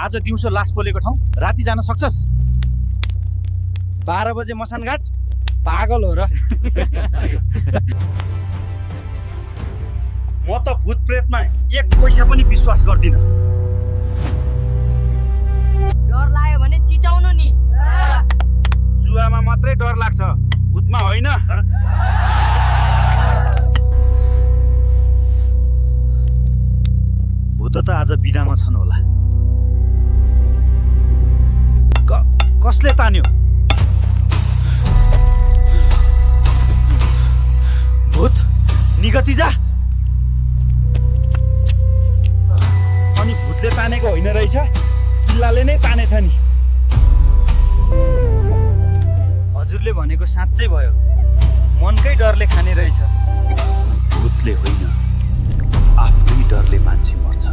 आज दिउँसो लास पोलेको ठाउँ राति जान सक्छस्? 12 बजे मसानघाट? पागल हो र। म त भूत प्रेतमा 1 पैसा पनि विश्वास गर्दिन। डर लाग्यो भने चिचाउनु नि। जुवामा मात्रै डर लाग्छ, भूतमा होइन। भूत त आज बिदामा छन् होला। कसले तान्यो? भूत निगति जा। अनि भूतले तानेको होइन रहेछ, किल्लाले नै तानेछ नि। हजुरले भनेको साँच्चै भयो, मनकै डरले खाने रहेछ। भूतले होइन, आफ्नै डरले मान्छे मर्छ।